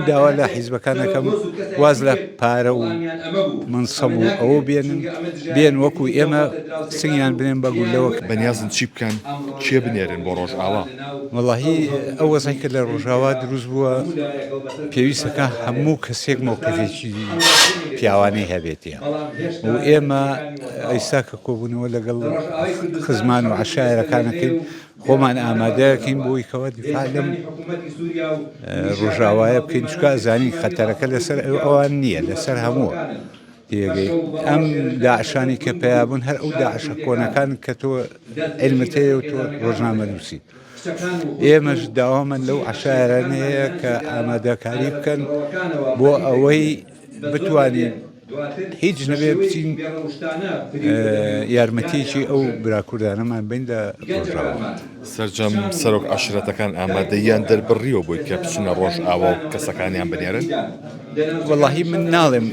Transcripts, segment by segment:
داوا لە حیزبەکان ئەکەم واز لە پارە و مەنسەب و ئەوە بێنن بێن وەکو ئێمە سنگیان بنێن بە گوللەوە. بەنیازن چی بکەن؟ کێ بنێرن بۆ ڕۆژئاوا؟ وەڵاهی ئەو وەزعەی کە لە ڕۆژئاوا دروست بووە پێویستەکە هەموو کەسێک مەوقیفێکی پیاوانەی هەبێتێ و ئێمە ئیستا کە کۆبوونەوە لەگەڵ خزمان و عەشایەرەکانەکەین خۆمان ئامادەکەین بۆی کەوا دیفاع لەم ڕۆژاوایە بکەین چکە ئەزانین خەتەرەکە لەسەر ئەوان نییە لەسەر هەمووە تێگەی ئەم داعشانی کە پەیابوون هەر ئەو داعشە کۆنەکان کە تۆ علمت هەیە و تۆ ڕۆژنامە نووسی ئێمەش داوامان لەو عشایرانەیە کە ئامادەکاری بکەن بۆ ئەوەی بتوانین هیچ نەبێ بچین یارمەتیەکی ئەو برا کوردانەمان بین لە ڕۆژاوا. سەرجەم سەرۆک عەشرەتەکان ئامادەییان دەربڕیوە بۆی کە بچنە ڕۆژئاوا و کەسەکانیان بنێرن؟ وەڵاهی من ناڵێم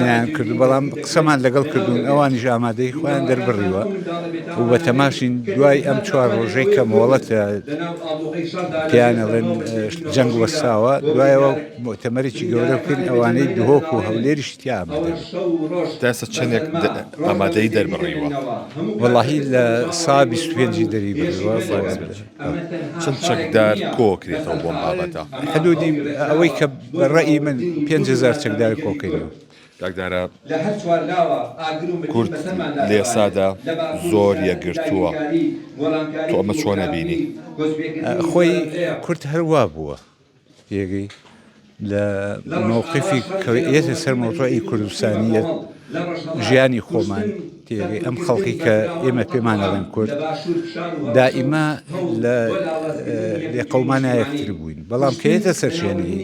نەیان کردو بەڵام قسەمان لەگەڵ کردوون ئەوانیش ئامادەی خۆیان دەربڕیوە و بە تەماشین دوای ئەم چوار ڕۆژەی کە مۆڵەتە پێیان ئەڵێن جەنگ وەستاوە دوایەوە موئتەمەرێکی گەورە بکەین ئەوانەی دهۆک و هەولێریش تیا ئامادە بن. تا ئێستا چەندێک ئامادەیی دەربڕیوە؟ وەڵاهی لە سا 25 ی دەری بڕیوە. چەند چەکدار کۆکرێتەوە بۆم بابەتە؟ حدودی ئەوەی کە بە ڕەئی من 5000 چەکدار کۆکەینەوە. کاک دارا کورد لە ئێستادا زۆر یەکگرتووە تۆ ئەمە چۆن ئەبینی؟ خۆی کورد هەر وا بووە. تێگەی لە مەوقفی کە یەتە سەر مەوزوعی کوردستانیەت ژیانی خۆمان تێگەی ئەم خەڵکی کە ئێمە پێمان ئەڵێن کورد دائیما لە لێقەومانە یەکتر بووین بەڵام کە یەتە سەر شوێنی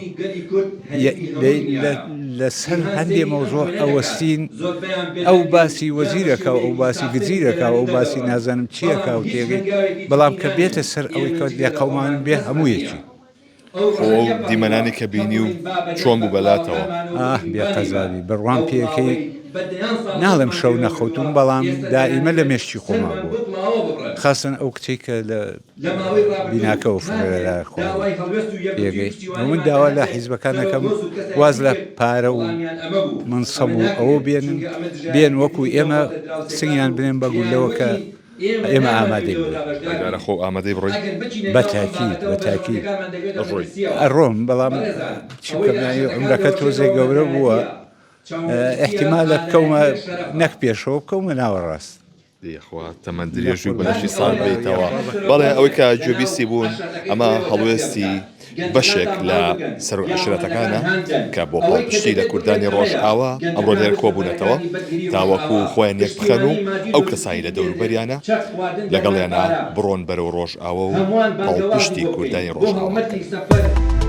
لەسەر هەندێ مەوزوع ئەوەستین ئەو باسی وەزیرەکە و ئەو باسی گزیرەکە و ئەو باسی نازانم چیەکە و تێگەی بەڵام کە بێتە سەر ئەوەی کە لێقەومان بێ هەموویەکی خۆ ئەو دیمەنانەی کە بینی و چۆن بوو بەلاتەوە؟ ئاه بێ قەزابی بڕوام پێکەی ناڵێم شەو نەخەوتوم بەڵام دائیمە لە مێشکی خۆما بووە خاستەن ئەو کچەی کە لە بیناکەوە فڕێرا خوارێ پێگەی من داوا لە حیزبەکان ئەکەم واز لە پارە و مەنسەب و ئەوە بێنن بێن وەکو ئێمە سنگیان بنێن بە گوللەوە کە ئێمە ئامادەین بۆی. بڕیارە خۆو ئامادەی بڕۆی؟ بە تاکید بە تاکید ئەڕۆی؟ ئەڕۆم بەڵام چی بکەم یانی عومرەکە تۆزێ گەورە بووە ئیحتیمالە بکەومە نەک پێشەوە بکەومە ناوەڕاست. یەخوا تەمەن درێژ و بەلەشی ساغ بیتەوە. بەڵێ ئەوەی کە گوێبیستی بوون ئەمە هەڵوێستی بەشێک لە سەرۆک عەشیرەتەکانە کە بۆ پاڵپشتی لە کوردانی ڕۆژئاوا ئەمڕۆ لێرە کۆبوونەتەوە تاوەکو خۆیان یەکبخەن و ئەو کەسانی لە دەوروبەریانە لەگەڵیانە بڕۆن بەرەو ڕۆژئاوا و پاڵپشتی کوردانی ڕۆژئاوا بکەن.